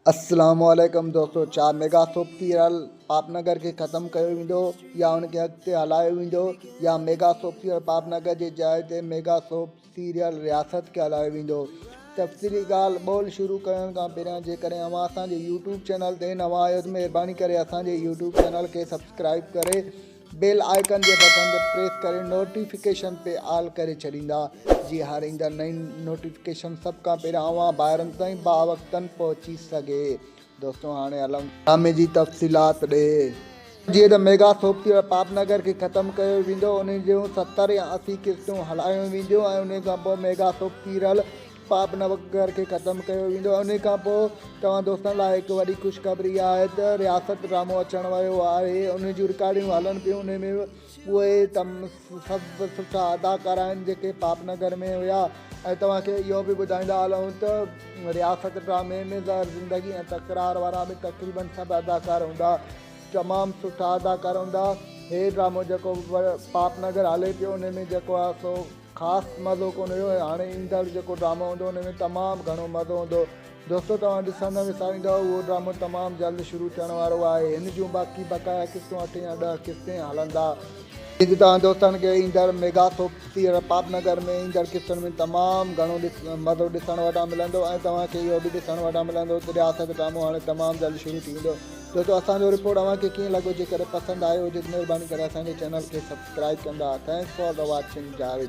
السلام عليڪم دوستو ڇا ميگا سوپ سيريل پاپ نگر کي ختم ڪيو ويندو يا ان کي اڳتي هلايو ويندو يا ميگا سوپ سيريل پاپ نگر جي جاء تي ميگا سوپ سيريل رياست کي هلايو ويندو تفصيلي ڳالهه ٻولهه شروع ڪرڻ کان پهريان جيڪڏهن اوهان اسان جي يوٽيوب چينل تي نوان آهيو ته مهرباني ڪري اسان جي يوٽيوب چينل کي سبسڪرائب ڪري بيل آئيڪن جي بٽڻ تي پريس ڪري نوٽيفڪيشن پي آل ڪري ڇڏيندا جيئن هر ايندڙ نئين نوٽيفڪيشن سڀ کان پهريان اوهان ڀائرن تائين باوقتن پهچي سگهي دوستو هاڻي هلون ڊرامي جي تفصيلات ڏي. جيئن ته ميگا سوپ پاپ نگر کي ختم ڪيو ويندو انهي جون 70 يا 80 قسطون هلايون وينديون ۽ انهي کان پوء ميگا سوپ سيريل پاپ نگر کي ختم ڪيو ويندو انهي کان پوء توهان دوستن لاء هڪ وڏي خوشخبري اها آهي ته رياست ڊرامو اچڻ وارو آهي انهي جون رڪارڊنگون هلن پيون انهي ۾ اهي تم سڀ سٺا اداڪار آهن جيڪي پاپ نگر ۾ هيا ۽ توهان کي اهو به ٻڌائيندا هلون ته رياست ڊرامي ۾ زهر زندگي ۽ تڪرار وارا به تقريبن سڀ اداڪار هوندا تمام سٺا اداڪار هوندا هي ڊرامو جيڪو پاپ نگر هلي پيو انهي ۾ جيڪو آهي سو خاص مزو ڪونه هيو ۽ هاڻي ايندڙ جيڪو ڊرامو هوندو ان ۾ تمام گهڻو مزو هوندو دوستو توهان ڏسڻ نه وساريندؤ اهو ڊرامو تمام جلد شروع ٿيڻ وارو آهي هن جون باقي بقايا قسطون اٺ يا ڏهه قسطين هلندا. جيئن ته توهان دوستن کي ايندڙ ميگا سوپ سيريل پاپ نگر ۾ ايندڙ قسطن ۾ تمام گهڻو مزو ڏسڻ وٽان ملندو ۽ توهان کي اهو به ڏسڻ وٽان ملندو ته رياست ڊرامو هاڻي تمام جلد شروع ٿي ويندو. دوستو اسان جو رپورٽ اوهان کي ڪيئن لڳو جيڪڏهن پسند آيو هجي ته مهرباني ڪري اسان جي چينل کي سبسڪرائب ڪندا thanks for the watching Javed.